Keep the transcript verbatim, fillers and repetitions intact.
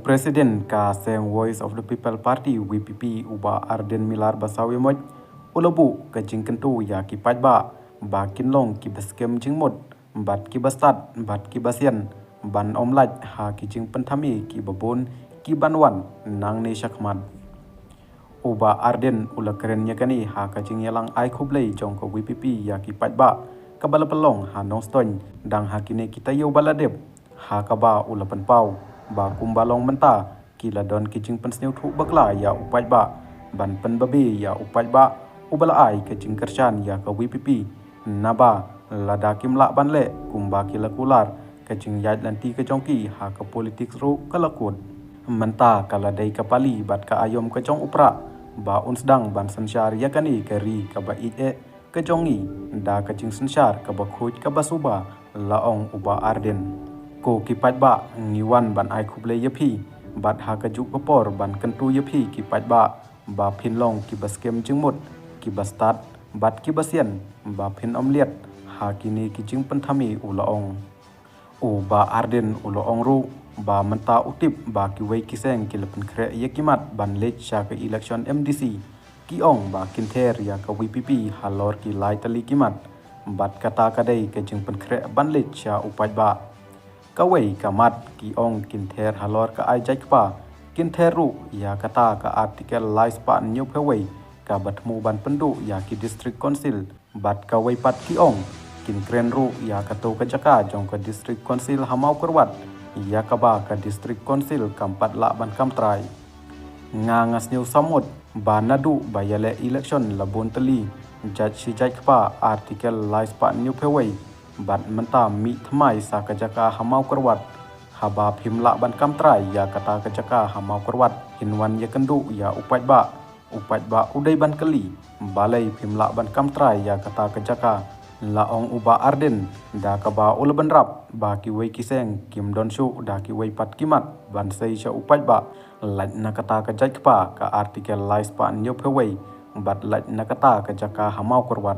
President ka seng Voice of the People Party, V P P, u Bah Ardent Miller Basaiawmoit, u la buh ka jingkyntu ïa ki paidbah ba kin long kiba skhem jingmut bad kiba stad bad kiba sian ban ym lait ha ki jingpynthame kiba bun kiban wan nangne shakhmat. U Bah Ardent u la kren ïa kane ha ka jingïalang ai khublei jong ka V P P ïa ki paidbah kaba la pynlong ha Nongstoiñ dang ha kine ki taïew ba la dep, ha kaba u la pynpaw ba kumba long mynta ki la don ki jingpynsngewthuh bakla ïa u paidbah ban pynbabe ïa u paidbah, uba la ai ka jingkyrshan ïa ka V P P, naba lada kim lah ban leh kumba ki la kular, ka jingïaid lynti ka jong ki ha ka politics ruh ka la kut. Mynta ka la dei ka pali bad ka aïom ka jong u Prah ba un sdang ban synshar ïa kane ka ri kaba ïeit eh ka jong ngi da ka jingsynshar kaba khuid kaba suba, la ong u Bah Ardent. Ko ki paidbah, ngi wan ban ai khublei ïa phi bad ha kajuh ka por ban kyntu ïa phi ki paidbah ba phin long kiba skhem jingmut, kiba stad bad kiba sian, ba phin ym lait ha kine ki jingpynthame, u la ong. U Bah Ardent u la ong ruh ba mynta u tip ba kiwei ki seng ki la pynkhreh ïa ki mat ban leit sha ka election M D C, ki ong ba kin ther ïa ka V P P halor ki lai tylli ki mat, bad kata ka dei ka jingpynkhreh ban leit sha u paidbah. Kawei ka mat, ki ong, kin ther halor ka ai jait kpa, kin ther ruh ïa kata ka Article lai spah hynñiewphew wei kaba thmu ban pynduh ïa ki District Council. Bad kawei pat, ki ong, kin kren ruh ïa kato ka jaka jong ka District Council ha Mawkyrwat, ïa kaba ka District Council kam pat lah ban kam trai. Nga, nga sngew samut ba naduh ba ïaleh election la bun tylli, jait shi jait kpa, Article lai spah hynñiewphew wei, bad mynta mih thymmai sa ka jaka ha Mawkyrwat. Haba phim lah ban kam trai ïa kata ka jaka ha Mawkyrwat, kin wan ïakynduh ïa u paidbah. U paidbah u dei ban kylli, balei phim lah ban kam trai ïa kata ka jaka? La ong u Bah Ardent, da kaba u la bynrap ba kiwei ki seng kim don shuh da kiwei pat ki mat ban sei sha u paidbah, lait na kata ka jait kpa, ka Article lai spah hynñiewphew wei, bad lait na kata ka jaka ha Mawkyrwat.